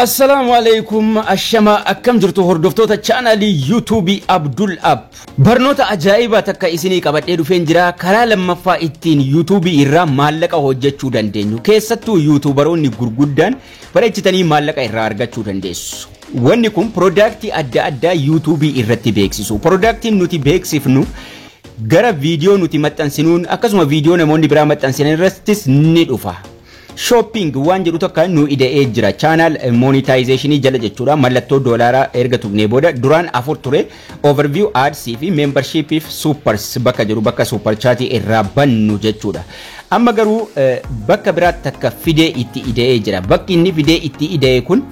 Assalaamu alaikum, ashama, akkam jirtu hordoftoota chaanalii YouTubeii Abdul App? Barnoota ajaa'ibaa takka isinii qabadhee dhufeen jira. Karaa lammaffaa ittiin YouTubeii irraa maallaqa hojjechuu dandeenyu, keessattuu YouTuberoonni gurguddaan bareechitanii maallaqa irraa argachuu dandeessu. Wanni kun productii adda addaa YouTubeii irratti beeksisu. Productiin nuti beeksifnu gara viidiyoo nuti maxxansinuun, akkasuma viidiyoo namoonni biraa maxxansinan irrattis ni dhufa. Shopping waan jedhu tokko nu ida'ee jira channel monetizationii jala jechuudha. Mallattoo doolaaraa erga tuqnee booda, duraan afur ture: overview, ads fi membership fi supers bakka jedhu, bakka super chatii irraa bannu jechuudha. Amma garuu bakka biraatti takka fidee itti ida'ee jira. Bakki inni fidee itti ida'e kun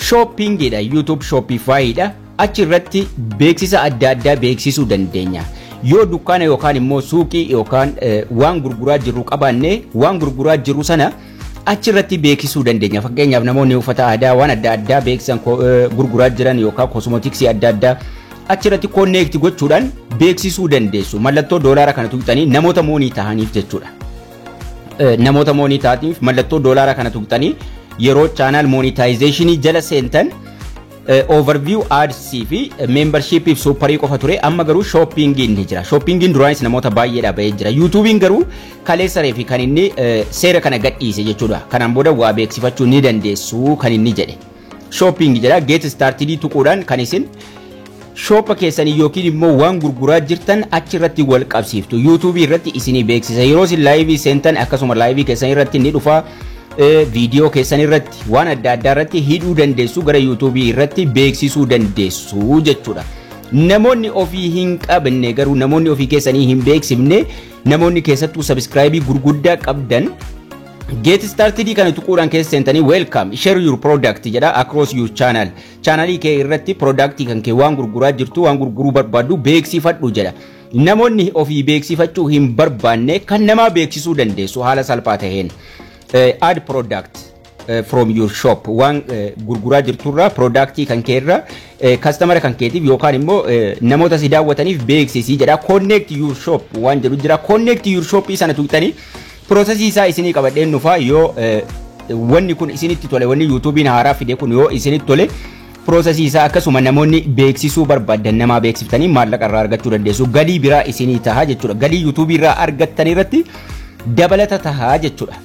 shoppingidha, YouTube Shopifyidha. Achi irratti beeksisa adda addaa beeksisuu dandeenya. Yoo dukkaana yookaan immoo suuqii yookaan waan gurguraa jirru qabaanne, waan gurguraa jirru sana achirratti beeksisuu dandeenya. Fakkeenyaaf, namoonni uffata aadaa, waan adda addaa beeksisan, gurguraa jiran yookaan cosmeticsii adda addaa achirratti connect gochuudhaan beeksisuu dandeessu. Mallattoo doolaara kana tuqxanii, namoota money ta'aniif jechuudha. Namoota money ta'aniif mallattoo doolaara kana tuqxanii, yeroo channel monetizationii jala seentan, overview, ads fi membership fi superii qofa ture. Amma garuu shoppingiin ni jira. Shoppingiin duraanis namoota baay'eedha bahee jira. YouTubein garuu kaleessaree fi kan inni seera kana gadhiise jechuudha. Kanaan booda waa beeksifachuu ni dandeessu kan inni jedhe. Shopping jedha. Get started tuquudhaan kan isin shopa keessanii yookiin immoo waan gurguraa jirtan achirratti wal qabsiiftu. YouTubeii irratti isinii beeksisa. Yeroo isin liveii seentan, akkasuma liveii keessan irratti ni dhufa. Viidiyoo keessan irratti, waan adda addaa irratti hidhuu dandeessu, gara YouTubeii irratti beeksisuu dandeessu jechuudha. Namoonni ofii hin qabne garuu, namoonni ofii keessanii hin beeksifne, namoonni keessattuu subscribeii gurguddaa qabdan, get started kana tuquudhaan keessa seentanii, welcome, share your product jedha, across your channel. Channelii kee irratti product kan kee, waan gurguraa jirtu, waan gurguruu barbaaddu beeksifadhu jedha. Namoonni ofii beeksifachuu hin barbaanne kan namaa beeksisuu dandeessu haala salphaa ta'een. Add product from your shop, waan gurguraa jirturraa productii kan keerra customer kan keetiif yookaan immoo namoota si daawwataniif beeksisii jedha. Connect your shop waan jedhu jira. Connect your shop sana tuqxanii, processii isaa isinii qabadheen dhufaa. Yoo wanni kun isinitti tole, wanni YouTubeiin haaraa fide kun yoo isinitti tole, processii isaa, akkasuma namoonni beeksisuu barbaadan namaa beeksiftanii maallaqa irraa argachuu dandeessu. Galii biraa isinii taha jechuudha. Galii YouTubeii irraa argattan irratti dabalata tahaa jechuudha.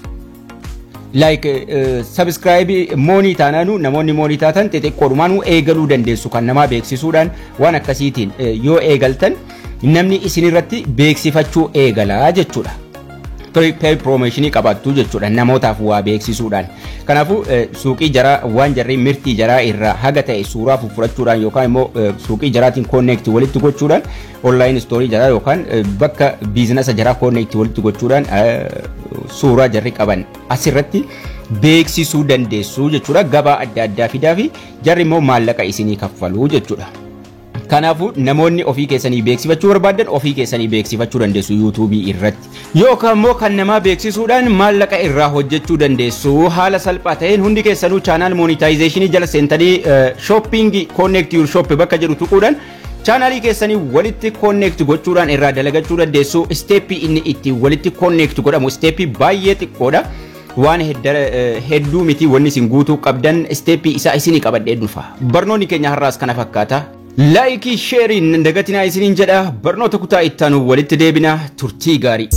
Like subscribe money taanaanu, namoonni money taatan xixiqqoodhumaanuu eegaluu dandeessu. Kan namaa beeksisuudhaan, waan akkasiitiin yoo eegaltan, namni isinirratti beeksifachuu eegalaa jechuudha. Paid promotionii qabaattu jechuudha namootaaf waa beeksisuudhaan. Kanaafuu suuqii jaraa, waan jarri mirtii jaraa irraa haga ta'e suuraa fudhachuudhaan yookaan immoo suuqii jaraatiin connect walitti gochuudhaan, online storeii jaraa yookaan bakka businessa jaraa connect walitti gochuudhaan, suuraa jarri qaban asirratti beeksisuu dandeessu jechuudha. Gabaa adda addaa fidaa fi jarri immoo maallaqa isinii kaffaluu jechuudha. Kanaafuu namoonni ofii keessanii beeksifachuu barbaadan ofii keessanii beeksifachuu dandeessu YouTubeii irratti. Yookaan immoo kan namaa beeksisuudhaan maallaqa irraa hojjechuu dandeessu. Haala salphaa ta'een hundi keessanuu channel monetizationii jala seentanii, shopping, connect your shop bakka jedhu tuquudhaan, channelii keessanii walitti connect gochuudhaan irraa dalagachuu dandeessu. Stepii inni itti walitti connect godhamu stepii baay'ee xiqqoodha. Waan hedduu miti wanni isin guutuu qabdan. Stepii isaa isinii qabadhee dhufa. Barnoonni keenya har'aas kana fakkaata. Likeii, shareiin dagatinaa isiniin jedha. Barnoota kutaa ittaanu walitti deebina. Turtii gaarii.